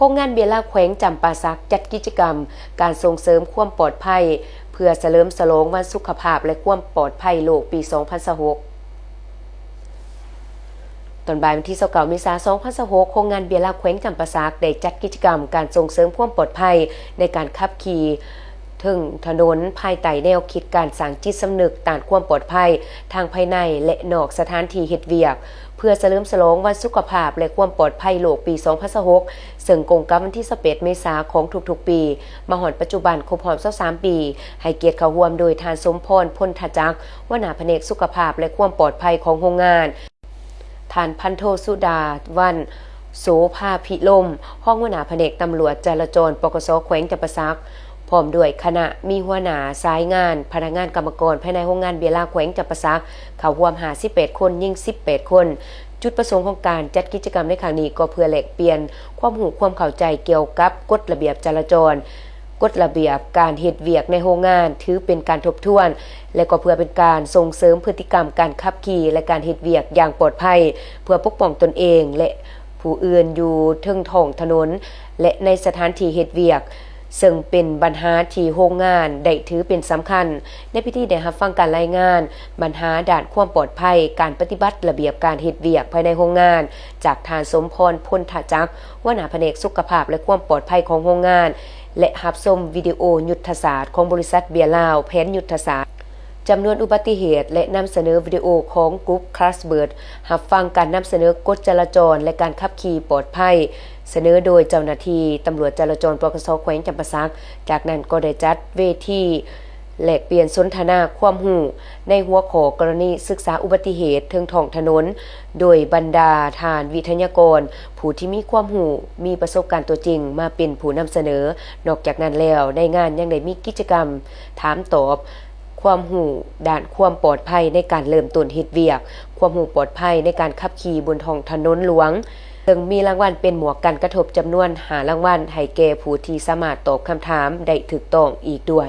ໂຮງງານເບຍລາວແຂວງຈຳປາສັກ ຈັດກິດຈະກຳການສົ່ງເສີມຄວາມປອດໄພ ເພື່ອສະເຫຼີມສະຫຼອງວັນສຸຂະພາບ ແລະ ຄວາມປອດໄພໂລກປີສອງພັນຊາວຫົກ. ຕອນບ່າຍວັນທີຊາວເກົ້າ ເມສາ ສອງພັນຊາວຫົກ, ໂຮງງານເບຍລາວແຂວງຈຳປາສັກ ໄດ້ຈັດກິດຈະກຳການສົ່ງເສີມຄວາມປອດໄພໃນການຂັບຂີ່ ເທິງຖະໜົນ ພາຍໃຕ້ແນວຄິດການສ້າງຈິດສຳນຶກຕ້ານຄວາມປອດໄພ ທັງພາຍໃນ ແລະ ນອກສະຖານທີ່ເຮັດວຽກ ເພື່ອສະເຫຼີມສະຫຼອງວັນສຸຂະພາບ ແລະ ຄວາມປອດໄພໂລກປີສອງພັນຊາວຫົກ ເຊິ່ງກົງກັບວັນທີຊາວແປດ ເມສາຂອງທຸກໆປີ ມາຮອດປັດຈຸບັນຄົບຮອບຊາວສາມປີ, ໃຫ້ກຽດເຂົ້າຮ່ວມໂດຍທ່ານ ສົມພອນ ພົນທະຈັກ ຫົວໜ້າພະແນກສຸຂະພາບ ແລະ ຄວາມປອດໄພຂອງໂຮງງານ, ທ່ານ ພັນໂທ ສຸດາວັນ ໂສພາພິລົມ ຮອງຫົວໜ້າພະແນກຕຳຫຼວດຈະລາຈອນ ປກສ ແຂວງຈຳປາສັກ ພ້ອມດ້ວຍຄະນະ ມີຫົວໜ້າສາຍງານ, ພະນັກງານກຳມະກອນພາຍໃນໂຮງງານເບຍລາວແຂວງຈຳປາສັກ ເຂົ້າຮ່ວມຫ້າສິບແປດຄົນ, ຍິງສິບແປດຄົນ. ຈຸດປະສົງຂອງການຈັດກິດຈະກຳໃນຄັ້ງນີ້ ກໍເພື່ອແລກປ່ຽນຄວາມຮູ້ຄວາມເຂົ້າໃຈກ່ຽວກັບກົດລະບຽບຈະລາຈອນ, ກົດລະບຽບການເຮັດວຽກໃນໂຮງງານ ຖືເປັນການທົບທວນ ແລະ ກໍເພື່ອເປັນການສົ່ງເສີມພຶດຕິກຳການຂັບຂີ່ ແລະ ການເຮັດວຽກຢ່າງປອດໄພ ເພື່ອປົກປ້ອງຕົນເອງ ແລະ ຜູ້ອື່ນຢູ່ເທິງທ້ອງຖະໜົນ ແລະ ໃນສະຖານທີ່ເຮັດວຽກ, ເຊິ່ງເປັນບັນຫາທີ່ໂຮງງານໄດ້ຖືເປັນສຳຄັນ. ໃນພິທີໄດ້ຮັບຟັງການລາຍງານບັນຫາດ້ານຄວາມປອດໄພ ການປະຕິບັດລະບຽບການເຮັດວຽກພາຍໃນໂຮງງານ ຈາກທ່ານ ສົມພອນ ພົນທະຈັກ ຫົວໜ້າພະແນກສຸຂະພາບ ແລະ ຄວາມປອດໄພຂອງໂຮງງານ ແລະ ຮັບຊົມວິດີໂອຍຸດທະສາດຂອງບໍລິສັດເບຍລາວ ແຜນຍຸດທະສາດຈຳນວນອຸບັດຕິເຫດ ແລະ ນຳສະເໜີວິດີໂອຂອງກຸ່ມ Carlsberg ຮັບຟັງການນຳສະເໜີກົດຈະລາຈອນ ແລະ ການຂັບຂີ່ປອດໄພ ສະເໜີໂດຍເຈົ້າໜ້າທີ່ຕຳຫຼວດຈະລາຈອນ ປກສ ແຂວງຈຳປາສັກ. ຈາກນັ້ນກໍໄດ້ຈັດເວທີແລກປ່ຽນສົນທະນາຄວາມຮູ້ໃນຫົວຂໍ້ກໍລະນີສຶກສາອຸບັດຕິເຫດເທິງທ້ອງຖະໜົນ ໂດຍບັນດາທ່ານວິທະຍາກອນ ຜູ້ທີ່ມີຄວາມຮູ້, ມີປະສົບການຕົວຈິງມາເປັນຜູ້ນຳສະເໜີ. ນອກຈາກນັ້ນແລ້ວ, ໃນງານຍັງໄດ້ມີກິດຈະກຳຖາມຕອບຄວາມຮູ້ດ້ານຄວາມປອດໄພໃນການເລີ່ມຕົ້ນເຮັດວຽກ, ຄວາມຮູ້ປອດໄພໃນການຂັບຂີ່ບົນທ້ອງຖະໜົນຫຼວງ, ເຊິ່ງມີລາງວັນເປັນໝວກກັນກະທົບຈຳນວນຫ້າລາງວັນ ໃຫ້ແກ່ຜູ້ທີ່ສາມາດຕອບຄຳຖາມໄດ້ຖືກຕ້ອງອີກດ້ວຍ.